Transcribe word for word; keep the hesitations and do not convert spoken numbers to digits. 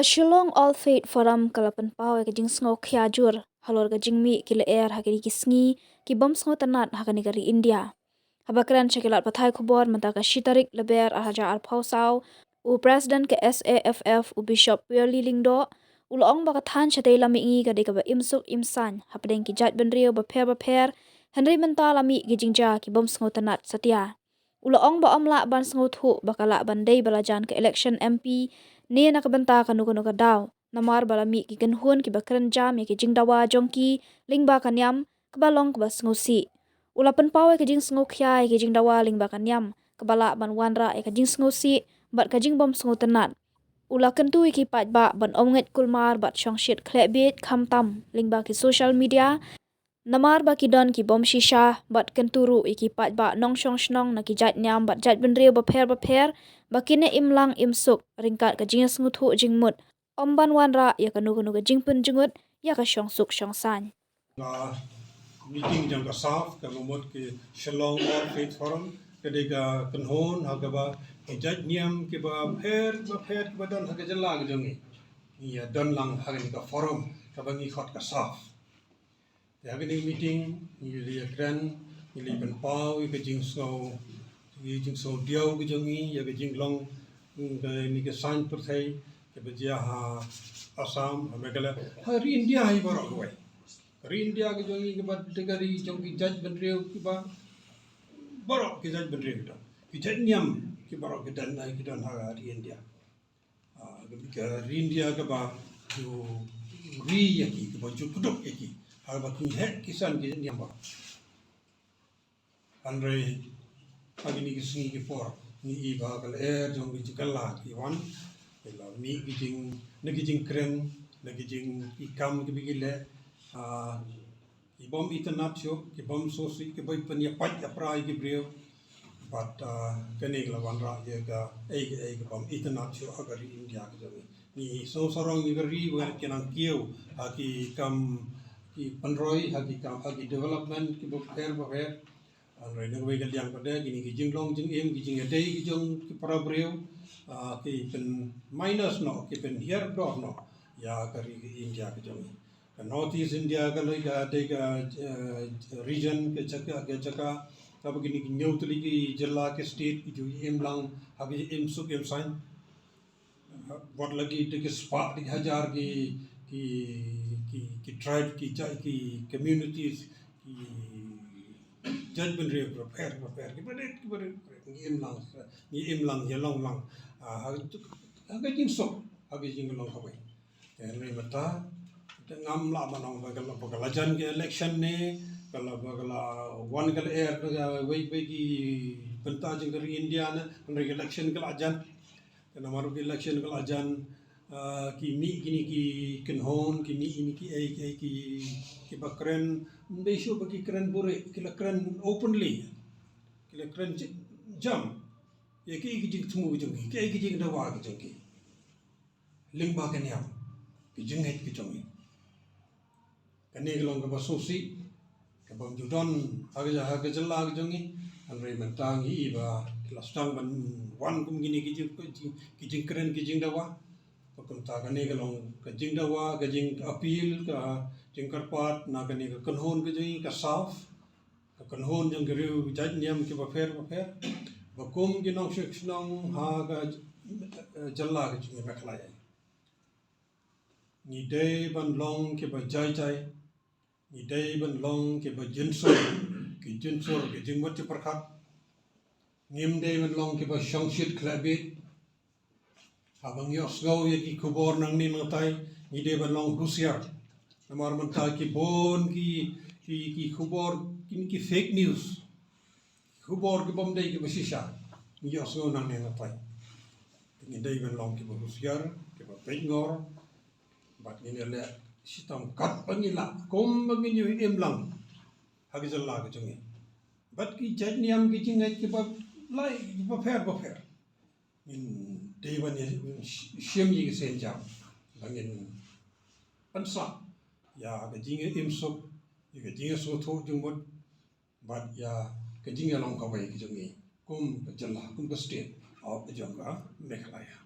Shillong All Faith Forum ka la pynpaw ïa ka jingsngew khia jur halor ka jingmih ki lyer ha kine ki sngi ki bym sngewtynnat ha kane ka ri India. Haba kren sha ki lad pathai khubor mynta ka shi tarik Lber ar hajar arphew saw, u President ka S A F F, u Bishop Pierre Lyngdoh, u la ong ba ka thaiñ shatei lam mihngi ka dei kaba im suk im saiñ hapdeng ki jaitbynriew bapher bapher, hynrei mynta la mih ki jingjia ki bym sngewtynnat satia. U la ong ba ym lah ban sngewthuh ba ka lah ban dei ba la jan ka election M P ne na ka bynta kano kano ka daw, namar ba la mih ki kynhun kiba kren jam ïa ki jingdawa jong ki lyngba ka niam kaba long kaba sngewsih. U la pynpaw ïa ka jingsngew khia ïa ki jingdawa lyngba ka niam kaba lah ban wanrah ïa ka jingsngewsih bad ka jingbym sngewtynnat. U la kyntu ïa ki paidbah ban ym ngeit kulmar bad shongshit khleh bieit, khamtam lyngba ki social media, namar ba ki don ki bym shisha, bad kyntu ruh ïa ki paidbah nongshong shnong na ki jait niam bad jaitbynriew bapher bapher ba kin ïa im lang im suk ryngkat ka jingïasngewthuh jingmut, ym ban wanrah ïa kano kano ka jingpynjngut ïa ka shongsuk shongsaiñ. Ka meeting jong ka SAF, ka mut ki Shillong All Faith Forum, ka dei ka kynhun ha kaba ki jait niam kiba pher bapher kiba don ha ka jylla ka jong ngi, ngi ïa don lang ha kane ka forum kaba ngi khot ka SAF. Te ha kane ka meeting ngi la ïa kren, ngi la ïa pynpaw ïa ka jingsngew, ïa ka jingsngew diaw ka jong ngi ïa ka jinglong, mm, kane ka saiñ pyrthei kaba jia ha Assam, ha Meghalaya, ha ri India hi baroh kawei. Ri India ka jong ngi kaba dei ka ri jong ki jaitbynriew kiba baroh ki jaitbynriew ki don, ki jait niam ki baroh ki don, ki don ha ri India. Ah, ka ri India kaba ju ri ïa ki, kaba ju kdup ïa ki, ha kaba ki heh ki san ki niam ba. Hynrei ha kine ki sngi ki por ngi i ba ka lyer jong ki jingkylla ki wan, ki la mih ki jing, na ki jingkren, na ki jing, ki kam kiba ki leh, ah, ki bym itynnat shuh, ki bym sngewsih, kiba pynïapait ïapra ïa ki briew. Bad, ah, kane ka la wanrah ïa kaei kaei ka bym itynnat shuh ha ka ri India ka jong ngi. Ngi sngewsarong ïa ka ri ba ka nang kiew ha ki kam ki pynroi, ha ki kam, ha ki development kiba pher bapher. Hynrei na kawei ka liang pat de, kine ki jinglong jingim, ki jingïadei ki jong ki para briew, ah, ki pyn minus noh, ki pynhiar doh noh ïa ka ri India ka jong ngi. Ka North East India ka la ka dei ka, eh, region, ka jaka, ka jaka kaba kine ki hynñiew tylli ki jylla, ki state, ki ju im lang ha ka im suk im saiñ. Wat la ki dei ki spah, dei ki hajar ki, ki, ki, ki tribe, ki jait, ki communities, ki jaitbynriew bapher bapher, ki barit, ki barit, ki barit, ngi im lang, ngi im lang, ïalong lang, ah, ha ka, ha ka jingsuk, ha ka jinglong kawei. Te hynrei mynta te ngam lah ban ong ba ka la, ba ka la jan ka election ne, ka la, ba ka la wan ka lyer na kawei kawei ki bynta jong ka ri India ne, hynrei ka election ka la jan. Te namar ba ka election ka la jan, ah, ki mih kine ki kynhun, ki mih kine kiei kiei ki, kiba kren, ym dei shuh ba ki kren buhrieh, ki la kren openly, ki la kren j-, jam ïa kiei ki jingthmu ki jong ki, kiei ki jingdawa ki jong ki lyngba ka niam, ki jingngeit ki jong ngi. Kane ka long kaba sngewsih, kaba ym ju don ha ka, ha ka jylla ka jong ngi. Hynrei mynta ngi i ba ki la sdang ban wan kum kine ki jing, ki jingkren, ki jingdawa. Bad kumta kane ka long ka jingdawa, ka jingappeal, ka jingkyrpad na kane ka kynhun ka jong ngi ka SAF, ka kynhun jong ki riew jait niam kiba pher bapher, ba kum ki nongshong shnong ha ka, eh, jylla ka jong ngi Meghalaya, ngi dei ban long kiba jai jai, ngi dei ban long kiba jynsur, ki jynsur ki jingmut jingpyrkhat. Ngim dei ban long kiba shongshit khleh bieit. Haba ngi ïohsngew ïa ki khubor nangne nangtai, ngi dei ban long husiar. Namar mynta ki bun ki, ki, ki khubor, ki, ki fake news, khubor ki bym dei kiba shisha ngi ïohsngew nangne nangtai. Te ngi dei ban long kiba husiar, kiba peit ngor, bad ngin ïaleh shitom katba ngi lah, kumba ngin ïoh im lang ha ka jylla ka jong ngi. Bad ki jait niam, ki jingngeit kiba lai, kiba pher bapher, ngin dei ban ïa, shim ïa ki sienjam ba ngin pynsah ïa ka jingim suk, ïa ka jingsngewthuh jingmut, bad ïa ka jingïalong kawei ka jong ngi kum ka jylla, kum ka state of, jong ka Meghalaya.